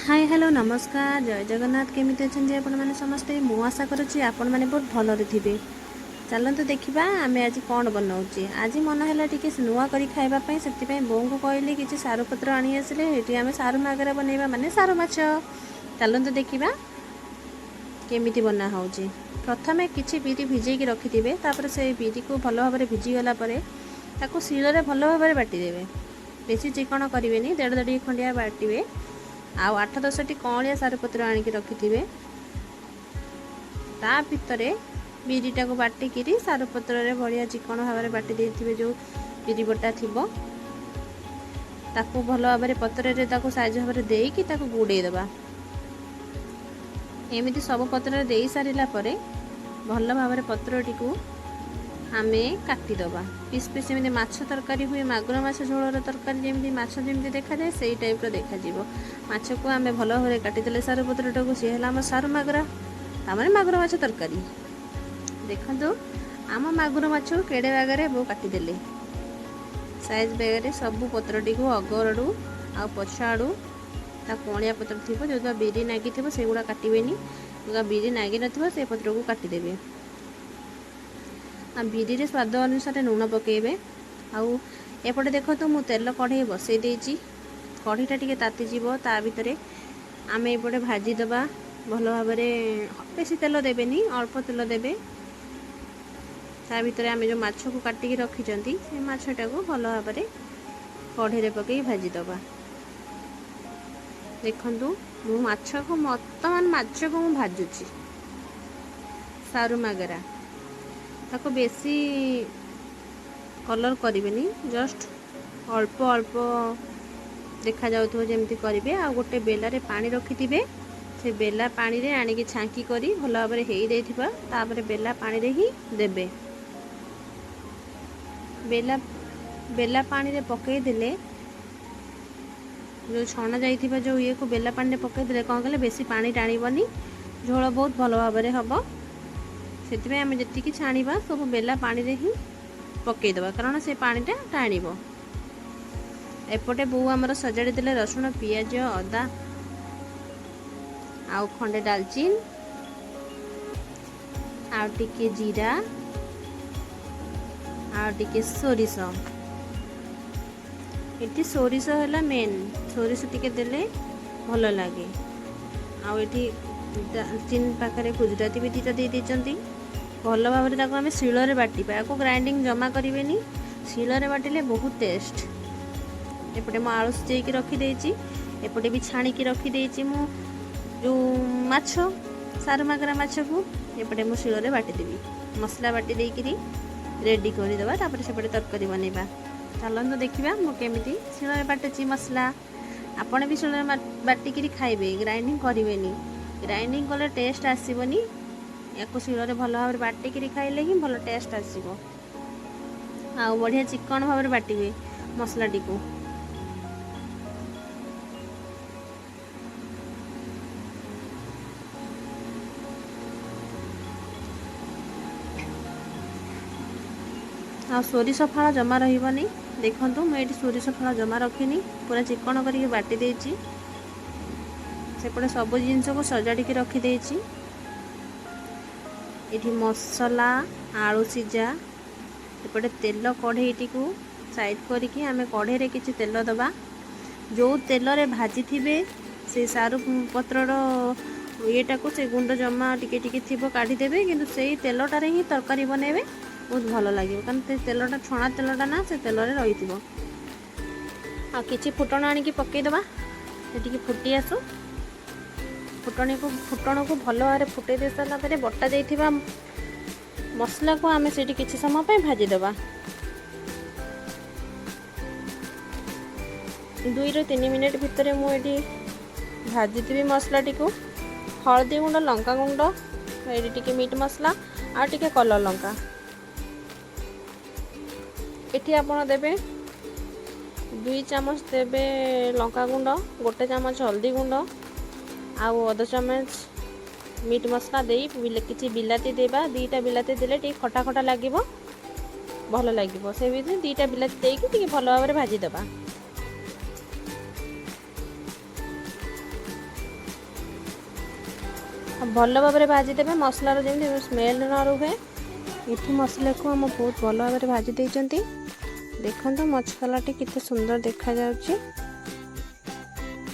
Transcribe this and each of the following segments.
High, hello, ନମସ୍କାର, ଜୟ ଜଗନ୍ନାଥ। କେମିତି ଅଛନ୍ତି ଆପଣମାନେ ସମସ୍ତେ? ମୁଁ ଆଶା କରୁଛି ଆପଣମାନେ ବହୁତ ଭଲରେ ଥିବେ। ଚାଲନ୍ତୁ ଦେଖିବା ଆମେ ଆଜି କ'ଣ ବନାଉଛେ। ଆଜି ମନ ହେଲା ଟିକେ ନୂଆ କରି ଖାଇବା ପାଇଁ, ସେଥିପାଇଁ ବୋଉଙ୍କୁ କହିଲି, କିଛି ସାରୁ ପତ୍ର ଆଣି ଆସିଲେ। ଏଠି ଆମେ ସାରୁ ମାଗରା ବନେଇବା, ମାନେ ସାରୁ ମାଛ। ଚାଲନ୍ତୁ ଦେଖିବା କେମିତି ବନା ହେଉଛି। ପ୍ରଥମେ କିଛି ବିରି ଭିଜେଇକି ରଖିଥିବେ। ତାପରେ ସେ ବିରିକୁ ଭଲ ଭାବରେ ଭିଜିଗଲା ପରେ ତାକୁ ଶିଳରେ ଭଲ ଭାବରେ ବାଟିଦେବେ। ବେଶୀ ଚିକଣ କରିବେନି, ଦେଢ଼ ଦେଢ଼ ଖଣ୍ଡିଆ ବାଟିବେ। ଆଉ 8-10ଟି କଅଁଳିଆ ସାରୁପତ୍ର ଆଣିକି ରଖିଥିବେ। ତା ଭିତରେ ବିରିଟାକୁ ବାଟିକିରି ସାରୁପତ୍ରରେ ବଢ଼ିଆ ଚିକଣ ଭାବରେ ବାଟି ଦେଇଥିବେ। ଯେଉଁ ବିରି ବଟା ଥିବ, ତାକୁ ଭଲ ଭାବରେ ପତ୍ରରେ ତାକୁ ସାଇଜ ଭାବରେ ଦେଇକି ତାକୁ ଗୁଡ଼େଇ ଦେବା। ଏମିତି ସବୁ ପତ୍ରରେ ଦେଇ ସାରିଲା ପରେ ଭଲ ଭାବରେ ପତ୍ରଟିକୁ ଆମେ କାଟିଦେବା ପିସ୍ ପିସ୍। ଯେମିତି ମାଛ ତରକାରୀ ହୁଏ, ମାଗୁର ମାଛ ଝୋଳର ତରକାରୀ ଯେମିତି, ମାଛ ଯେମିତି ଦେଖାଯାଏ, ସେଇ ଟାଇପ୍ର ଦେଖାଯିବ। ମାଛକୁ ଆମେ ଭଲ ଭାବରେ କାଟିଦେଲେ ସାରୁ ପତ୍ରଟାକୁ, ସିଏ ହେଲା ଆମ ସାରୁ ମାଗୁରା, ତାମାନେ ମାଗୁର ମାଛ ତରକାରୀ। ଦେଖନ୍ତୁ, ଆମ ମାଗୁର ମାଛକୁ କେଡ଼େ ବାଗରେ ବୋଉ କାଟିଦେଲେ ସାଇଜ୍ ବାଗରେ। ସବୁ ପତ୍ରଟିକୁ ଅଗରଡ଼ୁ ଆଉ ପଛ ଆଡ଼ୁ ତା କଅଁଳିଆ ପତ୍ର ଥିବ, ଯେଉଁଟା ବିରି ନାଗିଥିବ ସେଗୁଡ଼ା କାଟିବେନି। ଯେଉଁଟା ବିରି ନାଗିନଥିବ ସେ ପତ୍ରକୁ କାଟିଦେବେ। ଆଉ ବିରିରେ ସ୍ୱାଦ ଅନୁସାରେ ଲୁଣ ପକାଇବେ। ଆଉ ଏପଟେ ଦେଖନ୍ତୁ, ମୁଁ ତେଲ କଢ଼େଇ ବସେଇ ଦେଇଛି। କଢ଼େଇଟା ଟିକେ ତାତିଯିବ, ତା ଭିତରେ ଆମେ ଏପଟେ ଭାଜିଦେବା ଭଲ ଭାବରେ। ବେଶୀ ତେଲ ଦେବେନି, ଅଳ୍ପ ତେଲ ଦେବେ। ତା ଭିତରେ ଆମେ ଯେଉଁ ମାଛକୁ କାଟିକି ରଖିଛନ୍ତି, ସେ ମାଛଟାକୁ ଭଲ ଭାବରେ କଢ଼େଇରେ ପକାଇ ଭାଜିଦେବା। ଦେଖନ୍ତୁ, ମୁଁ ମାଛକୁ ବର୍ତ୍ତମାନ ମାଛକୁ ମୁଁ ଭାଜୁଛି ସାରୁ ମାଗରା। ତାକୁ ବେଶୀ କଲର୍ କରିବେନି, ଜଷ୍ଟ ଅଳ୍ପ ଅଳ୍ପ ଦେଖାଯାଉଥିବ ଯେମିତି କରିବେ। ଆଉ ଗୋଟେ ବେଲାରେ ପାଣି ରଖିଥିବେ। ସେ ବେଲା ପାଣିରେ ଆଣିକି ଛାଙ୍କି କରି ଭଲ ଭାବରେ ହେଇଯାଇଥିବା, ତାପରେ ବେଲା ପାଣିରେ ହିଁ ଦେବେ। ବେଲା ବେଲା ପାଣିରେ ପକାଇଦେଲେ, ଯେଉଁ ଛଣା ଯାଇଥିବା ଯେଉଁ ଇଏକୁ ବେଲା ପାଣିରେ ପକାଇଦେଲେ, କ'ଣ କଲେ ବେଶୀ ପାଣି ଟାଣିବନି, ଝୋଳ ବହୁତ ଭଲ ଭାବରେ ହେବ। ସେଥିପାଇଁ ଆମେ ଯେତିକି ଛାଣିବା ସବୁ ବେଲା ପାଣିରେ ହିଁ ପକାଇଦେବା, କାରଣ ସେ ପାଣିଟା ଟାଣିବ। ଏପଟେ ବୋଉ ଆମର ସଜାଡ଼ି ଦେଲେ ରସୁଣ, ପିଆଜ, ଅଦା ଆଉ ଖଣ୍ଡେ ଡାଲଚିନ୍ ଆଉ ଟିକେ ଜିରା ଆଉ ଟିକେ ସୋରିଷ। ଏଠି ସୋରିଷ ହେଲା ମେନ୍। ସୋରିଷ ଟିକେ ଦେଲେ ଭଲ ଲାଗେ। ଆଉ ଏଠି ଡାଲଚିନ୍ ପାଖରେ ଗୁଜୁରାତି ବି ଦୁଇଟା ଦେଇ ଦେଇଛନ୍ତି। ଭଲ ଭାବରେ ତାକୁ ଆମେ ଶିଳରେ ବାଟିବା। ଆକୁ ଗ୍ରାଇଣ୍ଡିଙ୍ଗ ଜମା କରିବେନି, ଶିଳରେ ବାଟିଲେ ବହୁତ ଟେଷ୍ଟ। ଏପଟେ ମୁଁ ଆଳୁ ସିଝେଇକି ରଖିଦେଇଛି। ଏପଟେ ବି ଛାଣିକି ରଖିଦେଇଛି ମୁଁ ଯେଉଁ ମାଛ, ସାରୁ ମାଗରା ମାଛକୁ। ଏପଟେ ମୁଁ ଶିଳରେ ବାଟିଦେବି। ମସଲା ବାଟି ଦେଇକିରି ରେଡ଼ି କରିଦେବା, ତାପରେ ସେପଟେ ତରକାରୀ ବନେଇବା। ଚାଲନ୍ତୁ ଦେଖିବା ମୁଁ କେମିତି ଶିଳରେ ବାଟୁଛି ମସଲା। ଆପଣ ବି ଶିଳରେ ବାଟିକିରି ଖାଇବେ, ଗ୍ରାଇଣ୍ଡିଙ୍ଗ କରିବେନି। ଗ୍ରାଇଣ୍ଡିଙ୍ଗ କଲେ ଟେଷ୍ଟ ଆସିବନି। ୟାକୁ ଶିଳରେ ଭଲ ଭାବରେ ବାଟିକିରି ଖାଇଲେ ହିଁ ଭଲ ଟେଷ୍ଟ ଆସିବ। ଆଉ ବଢ଼ିଆ ଚିକଣ ଭାବରେ ବାଟିବେ ମସଲାଟିକୁ। ଆଉ ସୋରିଷ ଫାଳ ଜମା ରହିବନି। ଦେଖନ୍ତୁ, ମୁଁ ଏଇଠି ସୋରିଷ ଫାଳ ଜମା ରଖିନି, ପୁରା ଚିକଣ କରିକି ବାଟି ଦେଇଛି। ସେପଟେ ସବୁ ଜିନିଷକୁ ସଜାଡ଼ିକି ରଖିଦେଇଛି। ଏଠି ମସଲା, ଆଳୁ ସିଝା। ଏପଟେ ତେଲ କଢ଼େଇଟିକୁ ସାଇଡ଼୍ କରିକି ଆମେ କଢ଼େଇରେ କିଛି ତେଲ ଦେବା। ଯେଉଁ ତେଲରେ ଭାଜିଥିବେ ସେ ସାରୁ ପତ୍ରର ଇଏଟାକୁ, ସେ ଗୁଣ୍ଡ ଜମା ଟିକେ ଟିକେ ଥିବ କାଢ଼ିଦେବେ, କିନ୍ତୁ ସେଇ ତେଲଟାରେ ହିଁ ତରକାରୀ ବନେଇବେ, ବହୁତ ଭଲ ଲାଗିବ। କାରଣ ସେ ତେଲଟା ଛଣା ତେଲଟା ନା, ସେ ତେଲରେ ରହିଥିବ। ଆଉ କିଛି ଫୁଟଣ ଆଣିକି ପକାଇଦେବା। ସେ ଟିକେ ଫୁଟି ଆସୁ। ଫୁଟଣକୁ ଭଲ ଭାବରେ ଫୁଟେଇ ଦେଇ ସାରିଲା ପରେ ବଟା ଯାଇଥିବା ମସଲାକୁ ଆମେ ସେଇଠି କିଛି ସମୟ ପାଇଁ ଭାଜିଦେବା। 2ରୁ 3 ମିନିଟ୍ ଭିତରେ ମୁଁ ଏଠି ଭାଜିଥିବି ମସଲାଟିକୁ। ହଳଦୀ ଗୁଣ୍ଡ, ଲଙ୍କା ଗୁଣ୍ଡ, ଏଇଠି ଟିକେ ମିଟ୍ ମସଲା ଆଉ ଟିକେ କଲର୍ ଲଙ୍କା। ଏଠି ଆପଣ ଦେବେ, 2 ଚାମଚ ଦେବେ ଲଙ୍କା ଗୁଣ୍ଡ, 1 ଚାମଚ ହଳଦୀ ଗୁଣ୍ଡ ଆଉ ଅଧ ଚାମଚ ମିଟ୍ ମସଲା ଦେଇ କିଛି ବିଲାତି ଦେବା। ଦୁଇଟା ବିଲାତି ଦେଲେ ଟିକେ ଖଟା ଖଟା ଲାଗିବ, ଭଲ ଲାଗିବ। ସେ ଭିତରେ ଦୁଇଟା ବିଲାତି ଦେଇକି ଟିକେ ଭଲ ଭାବରେ ଭାଜିଦେବା। ଆଉ ଭଲ ଭାବରେ ଭାଜିଦେବେ, ମସଲାର ଯେମିତି ସ୍ମେଲ୍ ନ ରୁହେ। ଏଠି ମସଲାକୁ ଆମ ବହୁତ ଭଲ ଭାବରେ ଭାଜି ଦେଇଛନ୍ତି। ଦେଖନ୍ତୁ, ମସଲାଟି କେତେ ସୁନ୍ଦର ଦେଖାଯାଉଛି।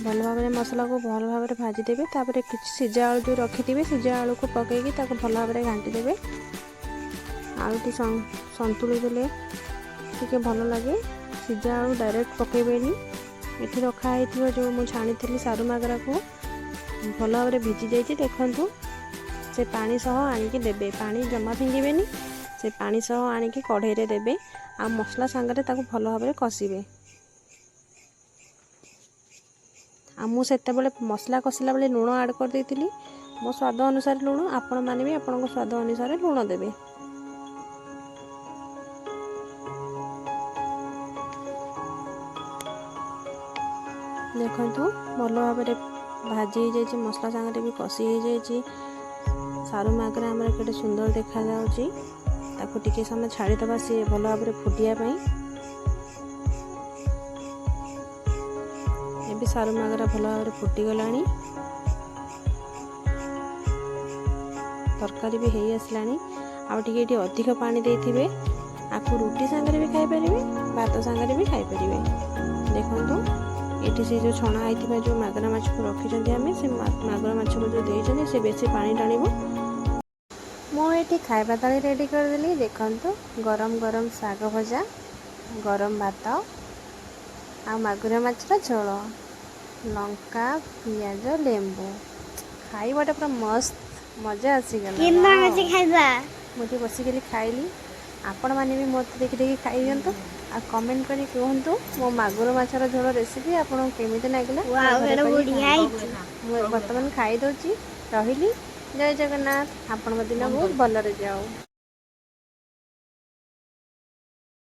ଭଲ ଭାବରେ ମସଲାକୁ ଭଲ ଭାବରେ ଭାଜିଦେବେ। ତାପରେ କିଛି ସିଝା ଆଳୁ ଯେଉଁ ରଖିଥିବେ, ସିଝା ଆଳୁକୁ ପକାଇକି ତାକୁ ଭଲ ଭାବରେ ଘାଣ୍ଟି ଦେବେ। ଆଳୁଟି ସନ୍ତୁଳି ଦେଲେ ଟିକେ ଭଲ ଲାଗେ। ସିଝା ଆଳୁ ଡାଇରେକ୍ଟ ପକାଇବେନି। ଏଠି ରଖା ହେଇଥିବା ଯେଉଁ ମୁଁ ଛାଣିଥିଲି ସାରୁ ମାଗରାକୁ, ଭଲ ଭାବରେ ଭିଜି ଯାଇଛି ଦେଖନ୍ତୁ। ସେ ପାଣି ସହ ଆଣିକି ଦେବେ। ପାଣି ଜମା ଫିଙ୍ଗିବେନି। ସେ ପାଣି ସହ ଆଣିକି କଢ଼େଇରେ ଦେବେ ଆଉ ମସଲା ସାଙ୍ଗରେ ତାକୁ ଭଲ ଭାବରେ କଷିବେ। ଆଉ ମୁଁ ସେତେବେଳେ ମସଲା କଷିଲା ବେଳେ ଲୁଣ ଆଡ଼୍ କରିଦେଇଥିଲି, ମୋ ସ୍ୱାଦ ଅନୁସାରେ ଲୁଣ। ଆପଣମାନେ ବି ଆପଣଙ୍କ ସ୍ୱାଦ ଅନୁସାରେ ଲୁଣ ଦେବେ। ଦେଖନ୍ତୁ, ଭଲ ଭାବରେ ଭାଜି ହେଇଯାଇଛି, ମସଲା ସାଙ୍ଗରେ ବି କଷି ହେଇଯାଇଛି। ସାରୁ ମାଗରା ଆମର କେତେ ସୁନ୍ଦର ଦେଖାଯାଉଛି। ତାକୁ ଟିକେ ସମୟ ଛାଡ଼ିଦେବା ସିଏ ଭଲ ଭାବରେ ଫୁଟିବା ପାଇଁ। ଏବେ ସାରୁ ମାଗରା ଭଲ ଭାବରେ ଫୁଟିଗଲାଣି, ତରକାରୀ ବି ହେଇ ଆସିଲାଣି। ଆଉ ଟିକେ ଏଠି ଅଧିକ ପାଣି ଦେଇଥିବେ। ଆକୁ ରୁଟି ସାଙ୍ଗରେ ବି ଖାଇପାରିବେ, ଭାତ ସାଙ୍ଗରେ ବି ଖାଇପାରିବେ। ଦେଖନ୍ତୁ, ଏଠି ସେ ଯେଉଁ ଛଣା ହେଇଥିବା ଯେଉଁ ମାଗରା ମାଛକୁ ରଖିଛନ୍ତି ଆମେ, ସେ ମାଗୁର ମାଛକୁ ଯେଉଁ ଦେଇଛନ୍ତି, ସେ ବେଶୀ ପାଣି ଟାଣିବ। ମୁଁ ଏଠି ଖାଇବା ଥାଳି ରେଡ଼ି କରିଦେଲି। ଦେଖନ୍ତୁ, ଗରମ ଗରମ ଶାଗ ଭଜା, ଗରମ ଭାତ ଆଉ ମାଗୁର ମାଛର ଝୋଳ, ଲଙ୍କା, ପିଆଜ, ଲେମ୍ବୁ। ଖାଇବାଟା ପୁରା ମସ୍ତ, ମଜା ଆସିଗଲା। କେମିତି ୱାଓ। ଅଛି ଖାଇବା? ମୁଁ ଏଠି ବସିକରି ଖାଇଲି। ଆପଣମାନେ ବି ମୋତେ ଦେଖି ଦେଖି ଖାଇ ଦିଅନ୍ତୁ ଆଉ କମେଣ୍ଟ କରି କୁହନ୍ତୁ, ମୋ ମାଗୁର ମାଛର ଝୋଳ ରେସିପି ଆପଣଙ୍କୁ କେମିତି ଲାଗିଲା। ୱାଓ, ଘରେ ଏଇଟା କରିକି ବଢିଆ ଖାଆନ୍ତୁ। ହେଇଛି। ମୁଁ ବର୍ତ୍ତମାନ ଖାଇଦେଉଛି। ରହିଲି, ଜୟ ଜଗନ୍ନାଥ। ଆପଣଙ୍କ ଦିନ ବହୁତ ଭଲରେ ଯାଉ।